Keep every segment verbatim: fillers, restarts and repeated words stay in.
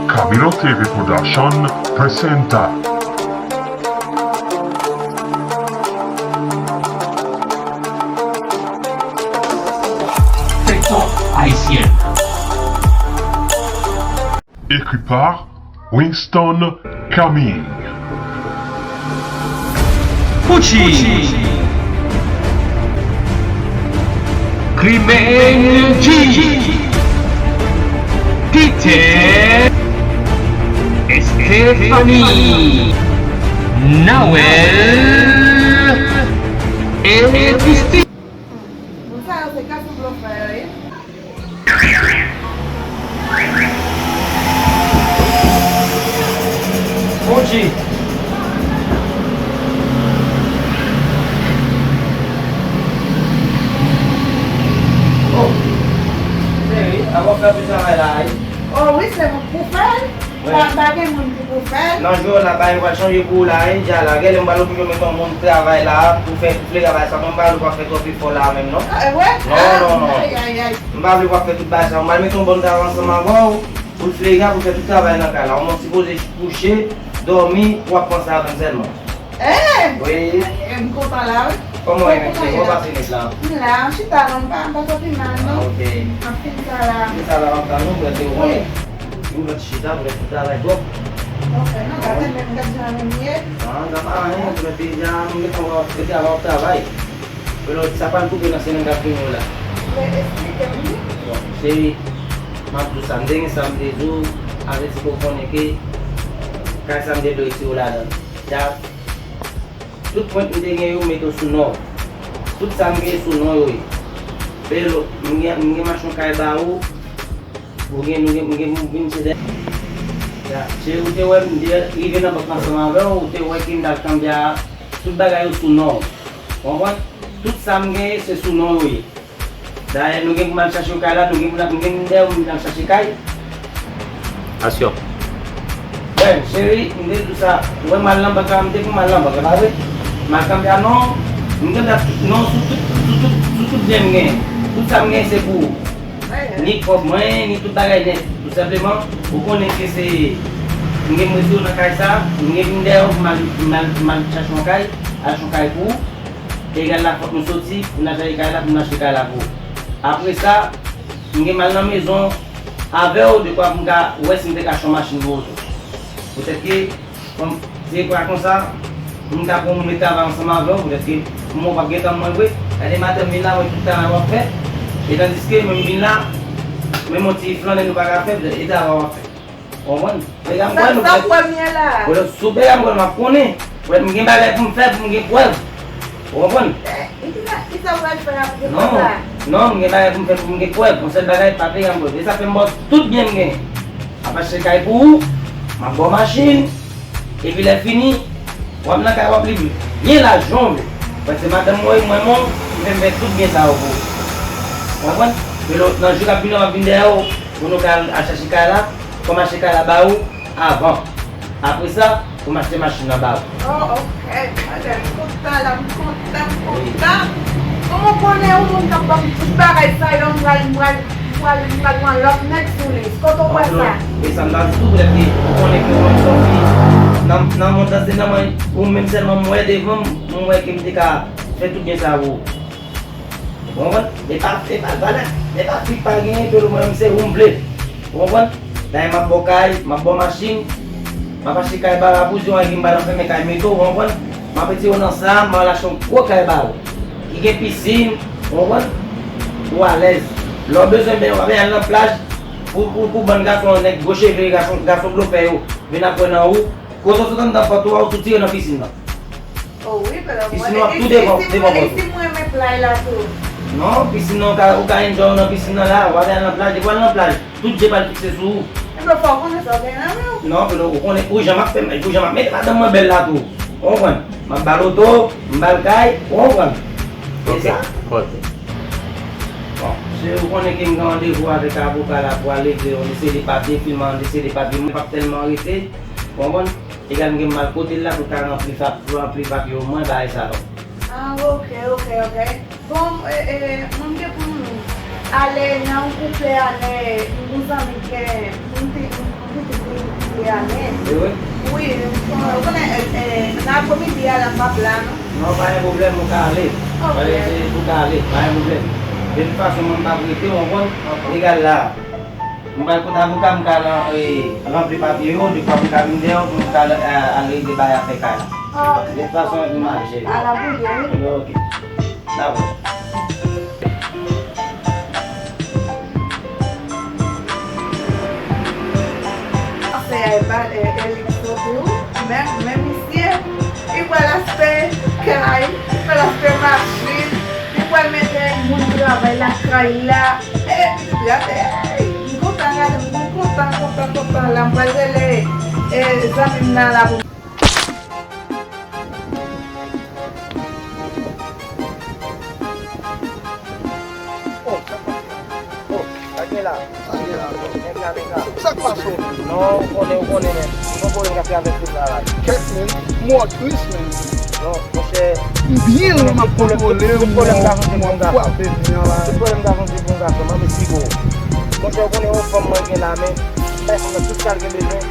Camilo T V Production presenta Feyton Ayisyen. Écrit par Winston Camille. Pucci. Clemente G. Peter. Stephanie. Noël. Et Christine. Moun sa yo se gason blofè yo ye. Bondye. Oh. Cheri, a w ap fè tout travay la, wi. Oh wi, se mwen k pou fè l. Wi. Pa, pa gen moun ki pou fè l. Nan jou la, bagay yo pral chanje pou ou la, wi, dja la. Genlè m pral oblije mete yon moun travay la pou fè tout flega bagay sa. Mwen m pa vle w ap fè twòp efò la menm, non. Ah, e vre? Non, non, non. Ay, ay, ay. M pa vle w ap fè tout bagay sa. M pral mete yon bon travay ansanm avè w pou l flega, pou l fè tout travay nan kay la. Ou mwen sipoze kouche, dòmi, w ap panse avè m sèlman. Eh! Wi. Eh, m kontan la, wi. Kòman w ye, mesye? Kòman w pase nèt la? M la, m chita non, m pa, m pa soti mal, non. Ah, ok. M ap fin sa la. Fin sa la, w ap tann ou, prèske ou konnen. Wi. Ou mèt chita, prèske ou travay twòp. Ok, non, gade menm, gade jan menm ye. Ah, sa pa anyen, prèske deja, m gentan wè w ap travay. Pero sa pral koupe nan semèn k ap vini yo la. Ou vle esplike m li? Bon, cheri, m ap di w sa, m te gen sa m te di w, avèti ke w konnen ke kay sa m te dwe retire w ladan l. Ya, tout pwent m te gen yo, m mete yo sou non w. Tout sa m gen sou non w yo ye. Pero, m gen, m gen machin kay ba ou, ou gen, nou gen, m gen, m vin chita. Ya, cheri, ou te wè m te rive nan bank ansanm avè w, ou te wè ke m t al kanpe a, tout bagay yo sou non w. Ou konprann? Tout sa m genyen, se sou non w yo ye. Dayè, nou gen pou m al chache yon kay la, nou gen pou n, nou gen moun dèyè pou m al chache kay. Aksyon. Ben, cheri, m te di w sa, ou wè m al nan bank la, m te pou m al nan bank la, pa vre? M al kanpe a non, m gen dat non sou tout, sou tout, sou tout byen m genyen. Tout sa m genyen, se pou ou. Ni kòb mwen, ni tout bagay nèt. Tou senpleman, ou konnen ke se, m gen pou m retire w nan kay sa, m gen moun dèyè w pou m al, pou m al, pou m al chache yon kay, al chache yon kay pou ou. Egal la, fòk nou soti pou n al chache kay la, pou n achte kay la pou ou. Apre sa, m gen m al nan mezon avè w, dekwa pou m ka wè si m te ka achte yon machin pou ou tou. Poutèt ke, kòm, se pa konsa, m ka pran yon moun met travay ansanm avè w, poutèt ke mwen w p ap gen tan mwen vre. Gade madanm vin la, wè tout travay w ap fè. E tandiske mwen m vin la, menm yon ti flannen nou pa ka fè, e travay w ap fè. Ou konprann? Pega m kwè nou fè. Sa premye la. Bon, sou pega m kwè m ap konnen. Pwè m gen bagay pou m fè, pou m gen prèv. Ou konprann? Eh, e kisa, kisa w pral fè apre la? Non, non, m gen bagay pou m fè, pou m gen prèv. Yon sèl bagay, pa pega m kwè. E sa fè m ba w tout byen m gen. M ap achte kay pou ou, m ap ba w machin. Epi lè fini, w ap nan kay w ap li byen lajan w vle. Paske madanm mwen, mwen, mwen, ki fè m fè tout byen sa yo pou ou. Ou konprann? Ke lè, nan jou k ap vini, m ap vin dèyè w, pou nou ka al chache kay la, pou m achte kay la ba ou avan. Apre sa, pou m achte machin nan ba ou. Oh, ok. Madanm, m kontan la, m kontan, m kontan. Kòman w konnen yon moun k ap ban m tout bagay sa yo, m pral, m pral, m pral, m pral pran lòt nèg sou li. Kote w wè sa? E sa m ta di tou, poutèt ke ou konnen ke ou menm se yon fi nan, nan mond lan, se nan mwen, ou menm sèlman m wè devan m, m wè ke m te ka fè tout byen sa pou ou. Ou konprann? E pa, e pa, pa, e pa fi k pa genyen, ke mwen menm se ou m vle. Ou konprann? Dayè, m ap ba w kay, m ap ba w machin, m ap achte kay ba w, pou di w anyen, m pa nan fèmen kay mete w, ou konprann? M ap retire w nan sa, m al achte yon gwo kay ba w, ki gen pisin, ou konprann? Ou alèz. Lè w bezwen benyen, w pa bezwen al nan plaj, pou, pou, pou bann gason, nèg gwo cheve, gason, gason blofè yo, vin ap pran nan ou, kote w sot anndan pòt ou a, ou tou tire nan pisin nan. Oh wi, pèlè mwen, pisin nan ap tou devan, devan pòt ou. E si m renmen play la tou? Non, pisin nan, ou ka, ou ka enjoy nan pisin nan la, w ap al nan plaj, depi w al nan plaj, tout je pral fikse sou ou. Enben, fò w konnen sa w gen nan men w. Non, pèlè ou konnen, ou jan m ap fè, ou jan m ap mete madanm mwen bèl la tou. Ou konprann? M ap ba l oto, m ba l kay, ou konprann? Se sa. Ok. Bon, se ou konnen ke m gen randevou avèk avoka la pou al regle yon seri de papye, filme yon seri de papye, mwen p ap tèlman rete, ou konprann? Egal m gen mal kote l la pou ta ranpli fa-, pou ranpli papye omwen bagay sa yo. Ah, ok, ok, ok. Bon, e, e, mwen m gen pou m ale nan yon kouple ane, m gon zanmi k gen, m te, m, m pitit li Se vre? Wi, ou konnen, e, e, nan apremidi a la m p ap la, non? Non, pa gen pwoblèm, ou ka ale. Ok. Ou ka ale, pa gen pwoblèm. De tout fason, mwen m p ap rete, ou konprann? Ok. Egal la. M pral kote avoka, m ka lan-, e, ranpli papye yo, defwa m ka vin dèyè w pou m ka, e, al regle bagay afè kay la. Ok. De tout fason, epi m ale, cheri. Al abouye, wi. Ok. Dabò. Afè a e pa, e, Elix soti wi. Men, men misye, li pral achte kay, li pral achte machin, li pral mete moun travay lakay la. E, e, pitit la, e, e, m kontan, gade, m kontan, kontan, kontan la. M pral rele, e, zanmi m nan la pou Oh, sa k pase? Oh, sa gen la? Sa gen la ankò? Nèg la, nèg la. Sa k pase w menm? Non, ou konnen, ou konnen, men. M gon pwoblèm k ap travèse m la, la. Kèt, men. M wè w tris, men. Non, monchè. M byen lwen m ap kontwole w, m wè w frape m nan la. Tout pwoblèm gason se pou yon gason, m ap esplike w. Monchè, ou konnen yon fanm mwen gen la, men. M bay fanm nan tout sa l gen bezwen.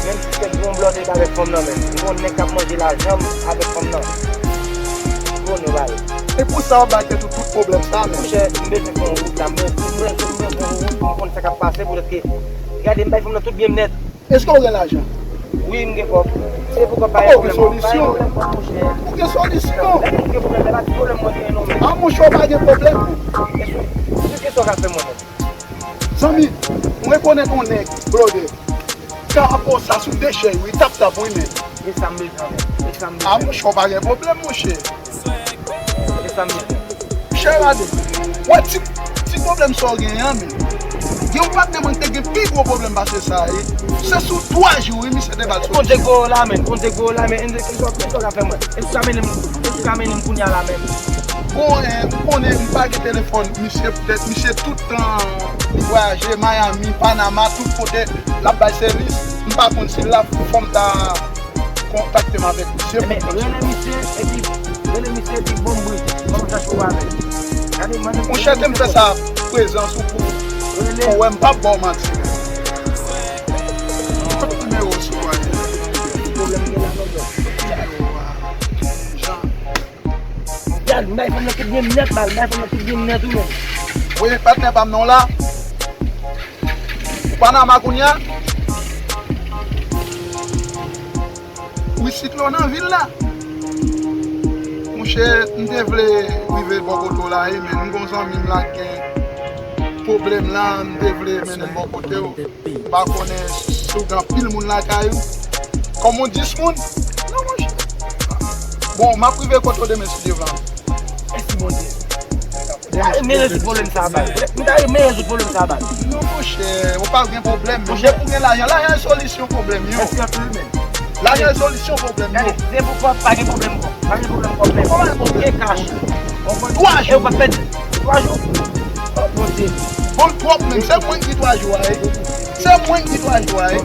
Menm si se yon blòdè avèk fanm nan menm. M gon nèg k ap manje lajan m avèk fanm nan. M gon yo bay. E pou sa w ap bay tèt ou tout pwoblèm sa menm? Monchè, m bezwen fè yon wout la. M bezwen, m bezwen, m bezwen fè yon wout pou m konn sa k ap pase poutèt ke, gade, m bay fanm nan tout byen m nèt. Èske w gen lajan? Wi, m gen kòb. Se pou kòb pa gen pwoblèm. Ou gen solisyon? Pa gen pwoblèm kòb, monchè. Ou gen solisyon? Lè m gen pwoblèm, lè pa ti pwoblèm mwen genyen non menm. A monchè, w pa gen pwoblèm menm. E sou, sou ki sa w ka fè mwen menm? Zanmi, m rekonèt yon nèg, blòdè. Ka ap sa sou dechèy wi, tap tap wi men. E sa m bezwen, men. E sa m bezwen. A monchè, w pa gen pwoblèm, monchè. E sa m bezwen. Monchè, gade. Wè ti, ti pwoblèm sa w genyen an, men. Gen yon patnè mwen ki te gen pi gwo pwoblèm pase sa, e. Se sou twa jou, wi, misye te ba l solisyon. Bondye gwo la, men. Bondye gwo la, men. Bondye gwo la, men. Eske w ka mennen m, eske w ka mennen m kounye a la menm? Bon, e, ou konnen, m pa gen telefòn misye, poutèt misye tout tan li vwayaje, Miami, Panama, tout kote, l ap bay sèvis. M pa konn si l la, fò m ta kontakte m avèk misye pou m konn si. Rele misye, epi rele misye, epi bon bri. Kòman sa cho avè l? Gade, mande pou. Monchè, te m fè sa prezans ou pou, pou wè, m p ap ba w manti. Kot nimewo sou a ye? Pwoblèm gen la, non, non. Jan. Gad, m bay fanm nan tout byen m nèt, bal, m bay fanm nan tout byen m nèt, wi, men. Wi, patnè pa m non la. Ou Panama kounye a? Wi, siklòn nan vil la. Monchè, m te vle rive bò kote w la, wi, men m gon zanmi m la ki gen pwoblèm la, m te vle mennen l bò kote w. M pa konnen si w gen anpil moun lakay ou. Kòm ou dis moun? Non, monchè. Bon, m ap rive kote w demen si Dye vle. Mèsi, Bondye. M ta renmen rezoud pwoblèm sa a, baz. M ta renmen rezoud pwoblèm sa a, baz. Non, monchè, ou pa gen pwoblèm. Monchè, ou gen lajan. Lajan se solisyon pwoblèm yo. Mèsi anpil, men. Lajan se solisyon pwoblèm yo. Gade, se pou kòb, pa gen pwoblèm kòb. Pa gen pwoblèm kòb, men. Kòman gen pwoblèm? Gen kach. Twa jou. E ou pa pèdi. Twa jou. Oh, Bondye. Bon, twòp menm. Se mwen ki di twa jou a, wi. Se mwen ki di twa jou a, wi.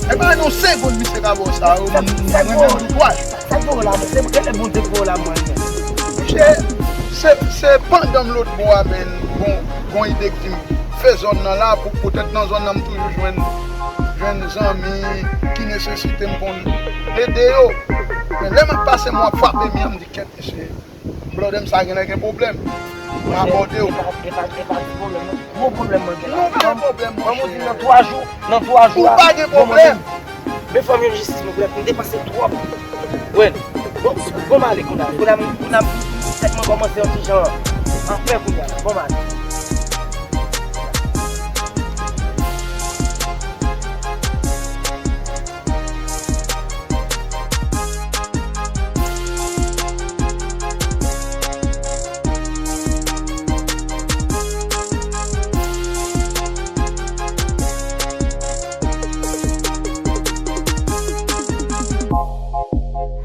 E pa nan yon segonn misye ka ba w sa, wi. Mwen menm tou twa jou. Sa k voye w la, men? Se pou kèlè Bondye k voye w la, mwen, men. Monchè, se, se pandan m lòt bò a, men, gon, gon ide ki di m fè zòn nan la, pou, poutèt nan zòn nan m toujou jwenn, jwenn zanmi ki nesesite m konn ede yo. Men lè m ap pase, m wè ap frape m, m di, "Kèt, mesye, blòdè m sa genlè gen pwoblèm." M abòde w. E pa, e pa, e pa ti pwoblèm, non. Gwo pwoblèm mwen gen la. Non, pa gen pwoblèm, monchè. Ban m di nan twa jou, nan twa jou la. Ou pa gen pwoblèm. Men fò m jwenn jistis mwen, frè, m depanse twòp. Wè, bon, bon, m ale kounye a. Kounye a, kounye a, tèt mwen kòmanse yon ti jan anfè kounye a. Bon, m ale.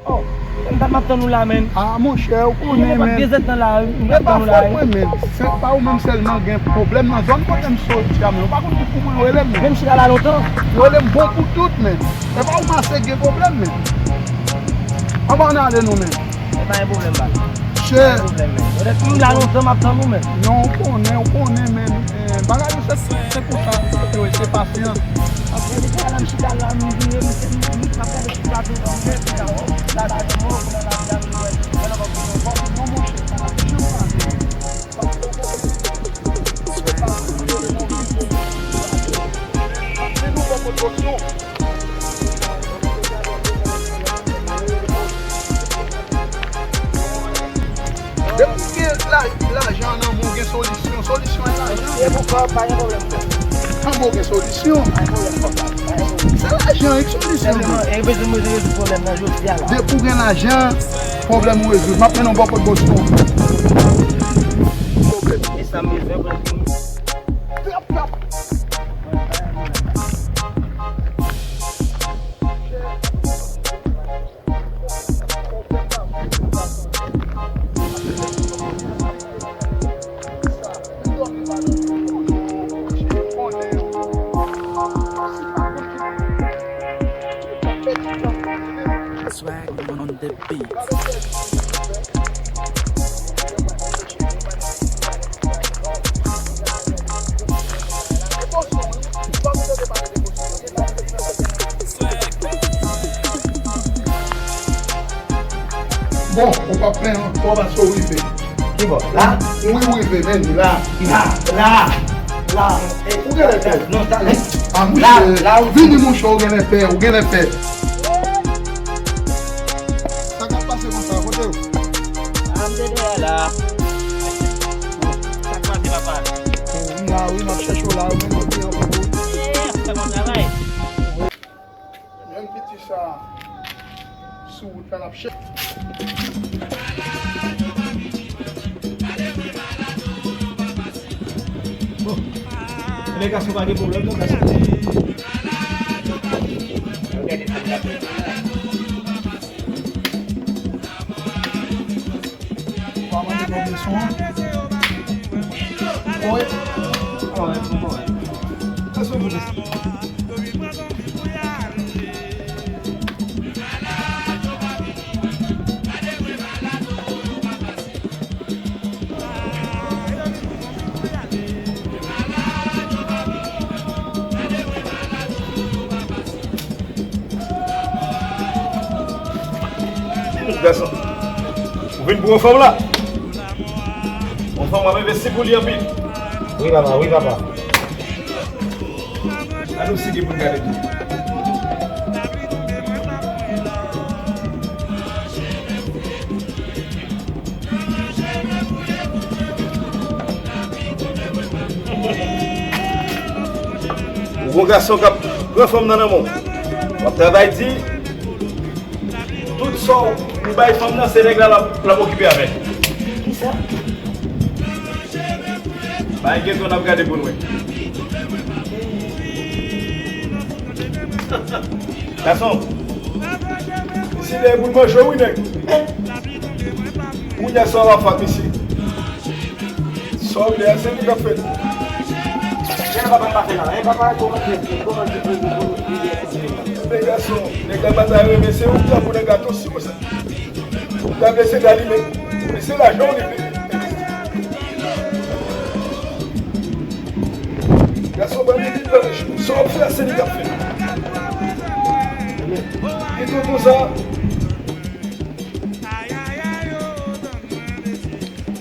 Oh, m pa t m ap tann ou la, men. Ah, monchè, ou konnen, men. Gen zèdtan la, m t ap tann ou la, wi. E pa fòt mwen, men. Se pa ou menm sèlman gen pwoblèm nan zòn kote m soti a, men. Ou pa konn ki pou mwen rele m, men. Menm chita la lontan. Rele m bon pou tout, men. E pa ou mase gen pwoblèm, men. Ann, ann ale nou, men. E pa gen pwoblèm, baz. Chè. Pa gen pwoblèm, men. Petèt m la lontan, m ap tann ou, men. Non, ou konnen, ou konnen, men. Eh, bagay yo se, se konsa, se, se pasyans. Depi w gen la- lajan nan men w, gen solisyon. Solisyon an lajan. Se pou kòb, pa gen pwoblèm. Kòb ou gen solisyon. Pa gen pwoblèm, kòb la. Pa gen pwoblèm. Se lajan ki solisyon. Sèlman, e bezwen mwen rezoud pwoblèm nan jodi a la. Depi w gen lajan, pwoblèm ou rezoud. M ap mennen w bò kot Boston. Pwoblèm. E sa m bezwen pou l fini. Trap, trap. Swag on the beat. Bon, ou p ap plenn ankò paske w rive. Ki bò? La? Wi, ou rive, men. La, la, la, la. Ou gen lè pè. Non, talè. A, la, monchè, la, ou vini, monchè, ou gen lè pè, ou gen lè pè. Sa k ap pase konsa, kote w? A, m te dèyè la. Sa k pase, papa? M la, wi, m ap chèche w la, ou menm, kote w? Ee, ap fè bon travay. Jèn piti sa sou wout la, l ap chèche. Bon. Ebyen, gason, pa gen pwoblèm, non, gason. Ou pa mande kòb leson an? Wi. Kòrèk, kòrèk. Leson pou leson. Gason, ou vin pou yon fanm la? Yon fanm w ap envesti pou li anpil. Wi, papa, wi, papa. Ann nou sigi pou n gade tou. Ou gon gason k ap pran fanm nan nan men w. W ap travay di, tout sa w bay fanm nan, se nèg la l ap, l ap okipe avè l. Kisa? Bay gen tan n ap gade pou n wè. Gason, isi dèyè pou l manje w wi nèg. Kounye a sa w ap fè misye. Sa w vle a se li k ap fè l. Jan papa m pa fè la. E papa kòman di, kòman di pou pou pou. Men gason, nèg la pa ta renmen se ou k ta pou nan gato si konsa. Ou ta vle se dali men. Men se lajan w li vle. Gason ban li li ban li. Sa w ap fè a se li k ap fè. E tonton sa.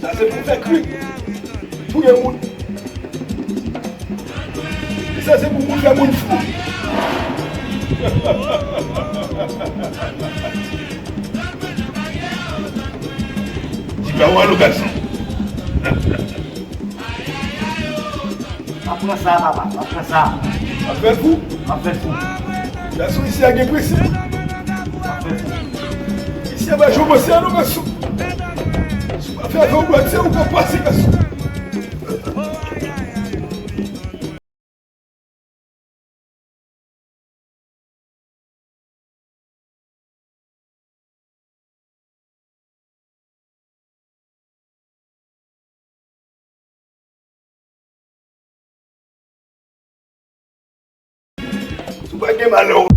Sa se pou fè kri, touye moun. Sa se pou moun fè moun fou. Di pa w alo gason. M ap pran sa, papa. M ap pran sa. M ap fè l fou. M ap fè l fou. Gason isi a gen prensip. M ap fè l fou. Isi a pa jwe bòs, se a non, gason. Si w pa fè avè w dwat, se ou k ap pase, gason. Si w pa gen malè, w